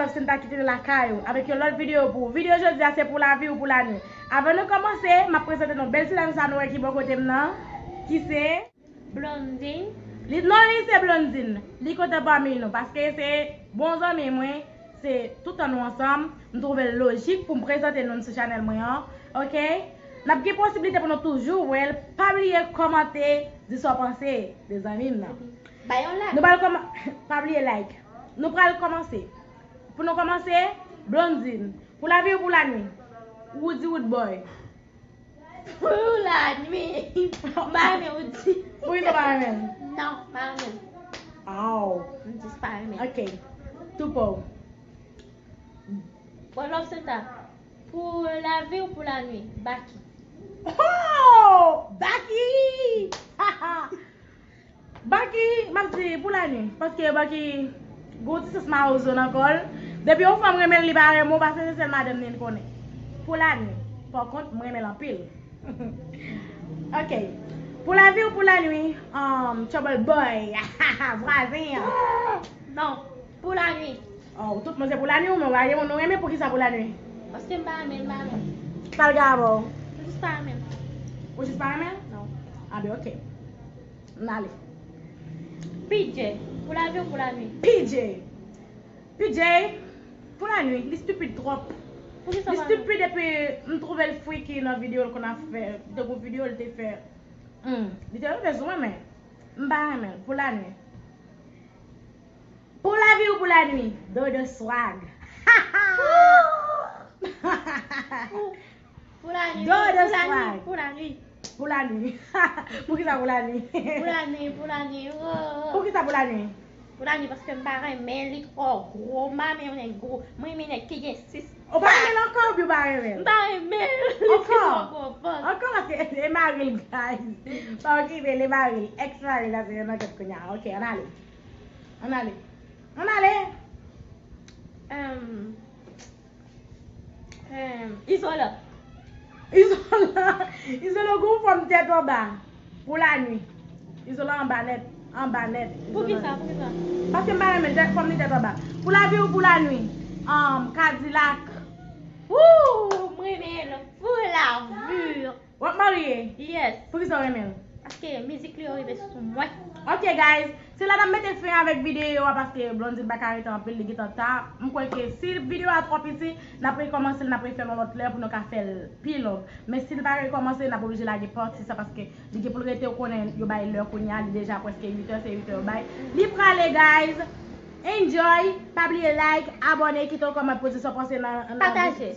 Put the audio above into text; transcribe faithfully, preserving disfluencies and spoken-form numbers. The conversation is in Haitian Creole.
Love Senta ki te lakay ou avèk yon lòt videyo pou ou. Videyo jodi a se pou lavi ou pou lanwi. Avan nou kòmanse, m ap prezante nou bèl ti dam sa nou wè ki bò kote m nan, ki se Blondine. Li, non, li se Blondine. Li kontan pami nou paske se bon zanmi mwen, se tout tan nou ansanm. M twouve l lojik pou m prezante nou sou chanèl mwen an. Oke? N ap gen posiblite pou nou toujou wè l. Pa bliye kòmante, di sa w panse de zanmi m nan. Ba yon like. Nou pral kòman-, pa bliye like. Nou pral kòmanse. Pou nou kòmanse, Blondine. Pou lavi ou pou lanwi? Woody Woodboy. Pou lanwi. M pa renmen Woody. Poukisa w pa renmen l? Non, m pa renmen l. Aw. M jis pa renmen l. Ok. Tou pa w. Bon, Love Senta. Pou lavi ou pou lanwi? Baky. Oh! Baky! Baky, m ap di pou lanwi, paske Baky gon ti sans mawozo nan kò l. Depi yon fanm renmen l, li pa renmen w, paske se sèl madanm li l konnen. Pou lanwi. Pa kont, m renmen l anpil. Ok. Pou lavi ou pou lanwi, um, Trouble Boy. Vwazen an. Non, pou lanwi. Oh, tout moun se pou lanwi ou menm, ou pa gen moun ou renmen, poukisa pou lanwi? Paske m pa renmen l, m pa renmen l. Sa l gen avè w? M jis pa renmen l. Ou jis pa renmen l? Non. Ah ben, ok. N ale. P J, pou lavi ou pou lanwi? P J. P J, pou lanwi, li stupid twòp. Poukisa? Li pa renmen? Stupid epi m twouve l freaky nan videyo l konn ap fè. Te gon videyo l te fè. Hmm, li te rive sou mwen, men m pa renmen l. Pou lanwi. Pou lavi ou pou lanwi? Dodo Swag. Pou lanwi, Dodo pou lanwi, Swag. Pou lanwi. Pou lanwi. Poukisa pou lanwi? Pou lanwi, pou lanwi. Oh. Poukisa pou lanwi? Pou lanwi, paske m pa renmen li twò gwo. M pa renmen nèg gwo. Mwen renmen nèg ki gen sis. Ou pa renmen l ankò oubyen ou pa renmen l? M pa renmen l. Li twò gwo vant. Ankò? Ankò, paske e mari l, guys. Pa okipe l, e mari l. Ex mari l ap nan kèt kounye a. Ok, ann ale. Ann ale. Ann ale. Em, em, Izolan. Izolan. Izolan gon fòm tèt anba. Pou lanwi. Izolan anba nèt. Anba nèt. Poukisa? Poukisa? Paske m pa renmen tèt, fòm li tèt anba. Pou lavi ou pou lanwi? Anm, Kadilak. Wou, m renmen l. Pou lavi. W ap marye? Yes. Poukisa w renmen l? Paske mizik li yo rive sou mwen. Ok, guys. Se la n ap mete fen avèk videyo a, paske Blondine pa ka rete anpil, li gentan ta. M kwè ke si videyo a twò piti, n ap rekòmanse l, n ap refè l yon lòt lè pou nou ka fè l pi long. Men si l pa rekòmanse, n ap oblije lage pati sa, paske li gen pou l rete, ou konnen yo bay lè kounye a, li deja prèske uit è, se uit è yo bay. Li prale, guys. Enjoy, pa bliye like, abòne, kite yon kòmantè, poze sa w panse nan, nan... Pataje.